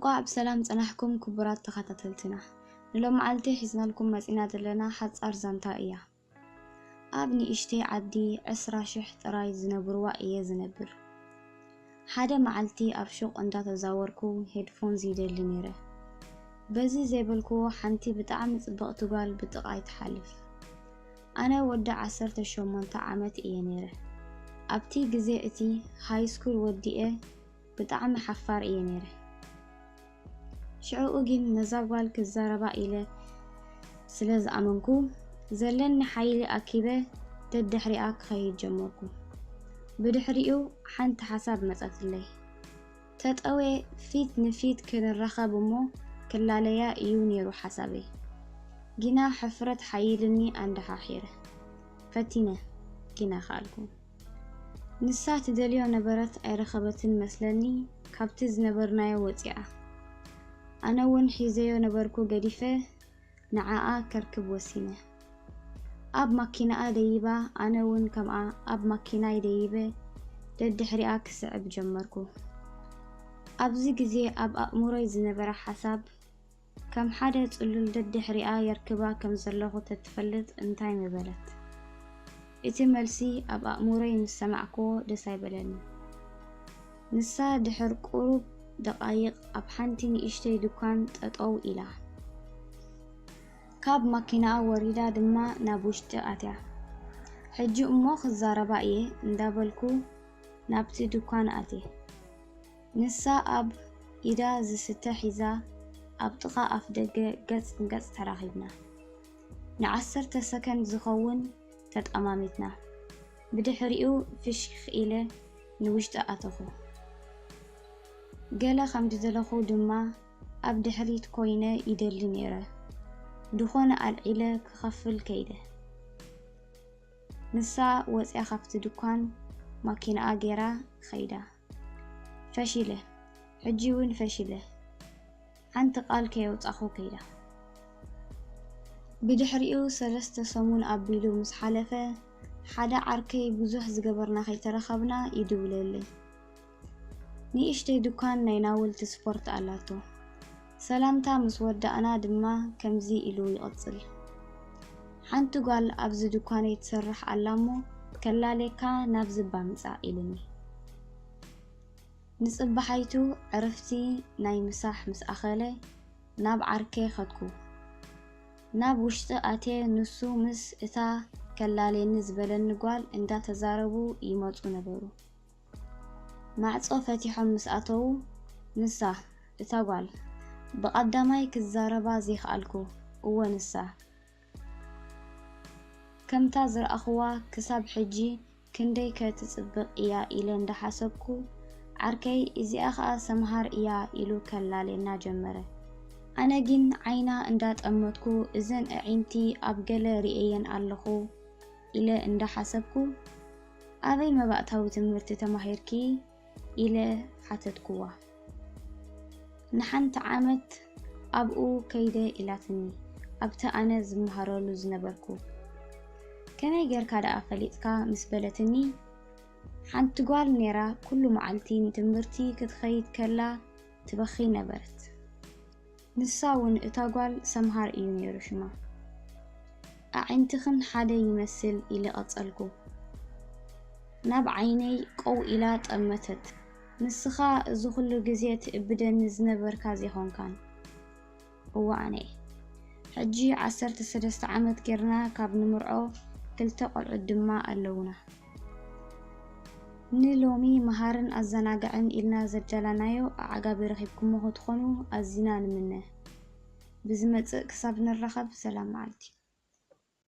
እንኳዕ ብሰላም ጸናሕኩም ክቡራት ተኸታተልትና። ንሎምዓልቲ ሒዝናልኩም መጺና ዘለና ሓጻር ዛንታ እያ። ኣብ ንእሽተይ ዓዲ ዕስራ ሽሕ ጥራይ ዝነብርዋ እየ ዝነብር። ሓደ መዓልቲ ኣብ ሹቕ እንዳተዛወርኩ ሄድፎንስ ይደሊ ነይረ። በዚ ዘይበልክዎ ሓንቲ ብጣዕሚ ጽብቕቲ ጓል ብጥቓይ ትሓልፍ። ኣነ ወዲ ዓሰርተ ሸሞንተ ዓመት እየ ነይረ። ኣብቲ ግዜ እቲ ሃይ ስኩል ወዲኤ ብጣዕሚ ሓፋር እየ ነይረ። ሽዕኡ ግን ነዛ ጓል ክዛረባ ኢለ ስለ ዝኣመንኩ ዘለኒ ሓይሊ ኣኪበ ደድሕሪኣ ክኸይድ ጀመርኩ። ብድሕሪኡ ሓንቲ ሓሳብ መጸትለይ። ተጠውየ ፊት ንፊት ክንራኸብ እሞ ክላለያ እዩ ነይሩ ሓሳበይ። ግና ሕፍረት ሓይልኒ ኣንደሓሒረ። ፈቲነ ግና ከኣልኩ። ንሳ ትደልዮ ነበረት ኣይረኸበትን መስለኒ ካብቲ ዝነበርናዮ ወጺኣ። ኣነ እውን ሒዘዮ ነበርኩ ገዲፈ ንዓኣ ከርክብ ወሲነ። ኣብ ማኪናኣ ደይባ ኣነ እውን ከምኣ ኣብ ማኪናይ ደይበ ደድሕሪኣ ክስዕብ ጀመርኩ። ኣብዚ ግዜ ኣብ ኣእምሮይ ዝነበረ ሓሳብ ከም ሓደ ጽሉል ደድሕሪኣ የርክባ ከም ዘለኹ ተትፈልጥ እንታይ ምበለት። እቲ መልሲ ኣብ ኣእምሮይ ምስ ሰማዕክዎ ደስ ኣይበለኒ። ንሳ ድሕር ቁሩብ ደቓይቕ ኣብ ሓንቲ ንእሽተይ ድኳን ጠጠው ኢላ። ካብ ማኪናኣ ወሪዳ ድማ ናብ ውሽጢ ኣትያ። ሕጂ እሞ ክዛረባ እየ እንዳበልኩ ናብቲ ድኳን ኣትየ። ንሳ ኣብ ኢዳ ዝስተ ሒዛ ኣብ ጥቓ ኣፍ ደገ ገጽ ንገጽ ተራኺብና። ንዓሰርተ ሰከንድ ዝኸውን ተጠማሚትና። ብድሕሪኡ ፍሽኽ ኢለ ንውሽጢ ኣተኹ። ገለ ከም ዝደለኹ ድማ ኣብ ድሕሪት ኮይነ ይደሊ ነይረ። ድኾነ ኣልዒለ ክኸፍል ከይደ። ንሳ ወጽያ ካብቲ ድኳን ማኪናኣ ገይራ ከይዳ። ፈሺለ፣ ሕጂ እውን ፈሺለ። ሓንቲ ቃል ከየውጻኹ ከይዳ። ብድሕሪኡ ሰለስተ ሰሙን ኣቢሉ ምስ ሓለፈ ሓደ ዓርከይ ብዙሕ ዝገበርና ከይተረኸብና ይድውለለይ። ንእሽተይ ድኳን ናይ ናውልቲ ስፖርት ኣላቶ። ሰላምታ ምስ ወዳእና ድማ ከምዚ ኢሉ ይቕጽል። ሓንቲ ጓል ኣብዚ ድኳነይ ትሰርሕ ኣላ እሞ ከላሌካ ናብዚ እባ ምጻእ ኢሉኒ። ንጽባሓይቱ ዕርፍቲ ናይ ምሳሕ ምስ ኣኸለ ናብ ዓርከይ ኸድኩ። ናብ ውሽጢ ኣትየ ንሱ ምስ እታ ከላሌኒ ዝበለኒ ጓል እንዳተዛረቡ ይመጹ ነበሩ። ማዕጾ ፈቲሖም ምስ ኣተዉ ንሳ እታ ጓል ብቐዳማይ ክዛረባ ዘይከኣልኩ እወ ንሳ ከምታ ዝረኣኽዋ ክሳብ ሕጂ ክንደይ ከ ትጽብቕ እያ ኢለ እንዳሓሰብኩ ዓርከይ እዚኣ ኸኣ ሰምሃር እያ ኢሉ ከላሌና ጀመረ። ኣነ ግን ዓይና እንዳጠመትኩ እዘን ኣዒንቲ ኣብ ገለ ርእየየን ኣለኹ ኢለ እንዳሓሰብኩ ኣበይ መባእታዊ ትምህርቲ ተማሂርኪ ኢለ ሓተትኩዋ። ንሓንቲ ዓመት ኣብኡ ከይደ ኢላትኒ ኣብቲ ኣነ ዝመሃረሉ ዝነበርኩ። ከመይ ጌርካ ደኣ ፈሊጥካ ምስ በለትኒ ሓንቲ ጓል ኔራ ኩሉ መዓልቲ ንትምህርቲ ክትኸይድ ከላ ትበኺ ነበረት። ንሳ እውን እታ ጓል ሰምሃር እዩ ነይሩ ሽማ። ኣዒንትኽን ሓደ ይመስል ኢለ ቀጸልኩ። ናብ ዓይነይ ቀው ኢላ ጠመተት። ንስኻ እዚ ኩሉ ግዜ ትእብደኒ ዝነበርካ ዘይኮንካን። እወ ኣነ ሕጂ ዓሰርተ ሰለስተ ዓመት ጌርና ካብ ንምርዖ ክልተ ቆልዑት ድማ ኣለውና። ንሎሚ መሃርን ኣዘናግዕን ኢልና ዘዳላናዮ ኣዓጋቢ ረኺብኩሞ ክትኾኑ ኣዚና ንምነ። ብዝመጽእ ክሳብ ንራኸብ ሰላም መዓልቲ።